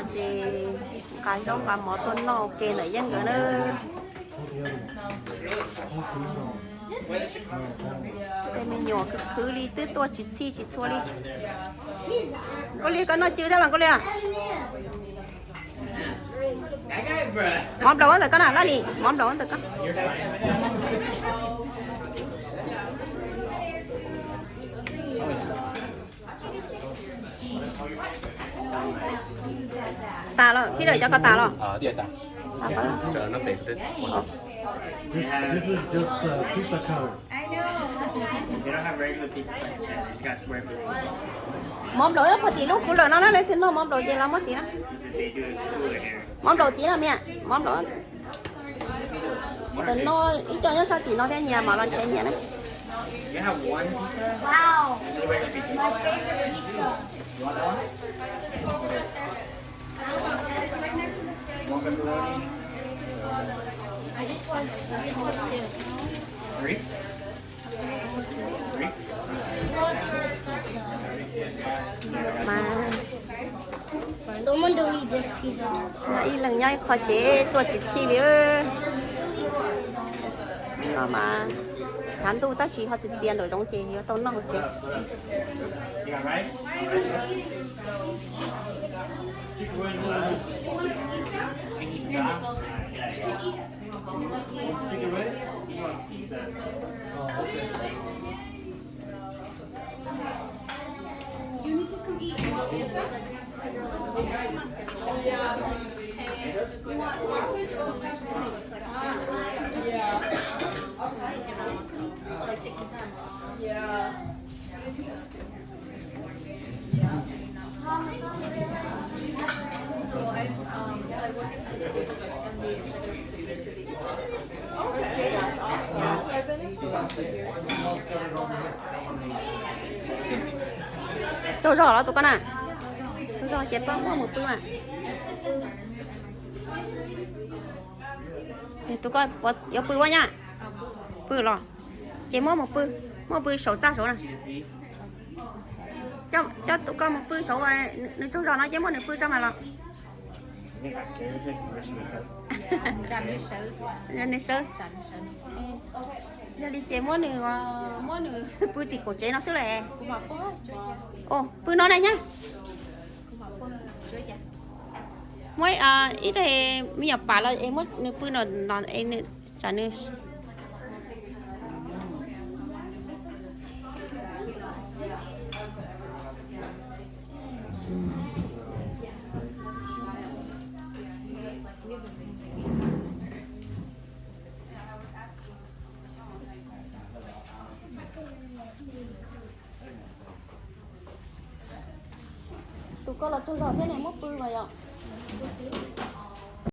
Ces nqa zaub nqa mov tuaj noj ua ke ntawm Yeej nkawd na. Tej me nyuam khwv khwv li twb tuaj tsis txhij tsis txhua li. Nkauj Liag, koj noj cw thiab los Nkauj Liag? Mov nplaum ntawm koj na, Laj Lis, mov nplaum ntawm koj. Tas los, Peter, cov ko tas los? This, this is just uh, pizza cutter. Mov nplaum ib qho tim lub cooler no na, leej twg noj mov nplaum ces los muab tim na. Mov nplaum tim no miam, mov nplaum. Tam no ib co nyob sab tim no thiab, nyias mam los nrhiav nyias na. Mas ib leeg nyob ib qho ces tuaj tsis txhij li. No mas tshav ntuj tab sis ho txias txias nraum zoov ces yuav tau noj hauv tsev. Tsaug zog los tus koj na? Tsaug zog ces peb muab mus pw mas. Tus koj yuav pw ua nyab? Pw los? Ces muab mus pw, muab pw saum txaj saud na. Coj tus koj mus pw saud, nws tsaug zog no ces muab nws pw tso mas los. Nws sawv. Yog li ces muab nws, muab nws pw tim kaum tsev no xwb las. Pw no na nyab. Muab ib daim me nyuam pam los es muab nws pw no, tsam nws. Tus koj los tsaug zog thiab ne, muab pw mas yom.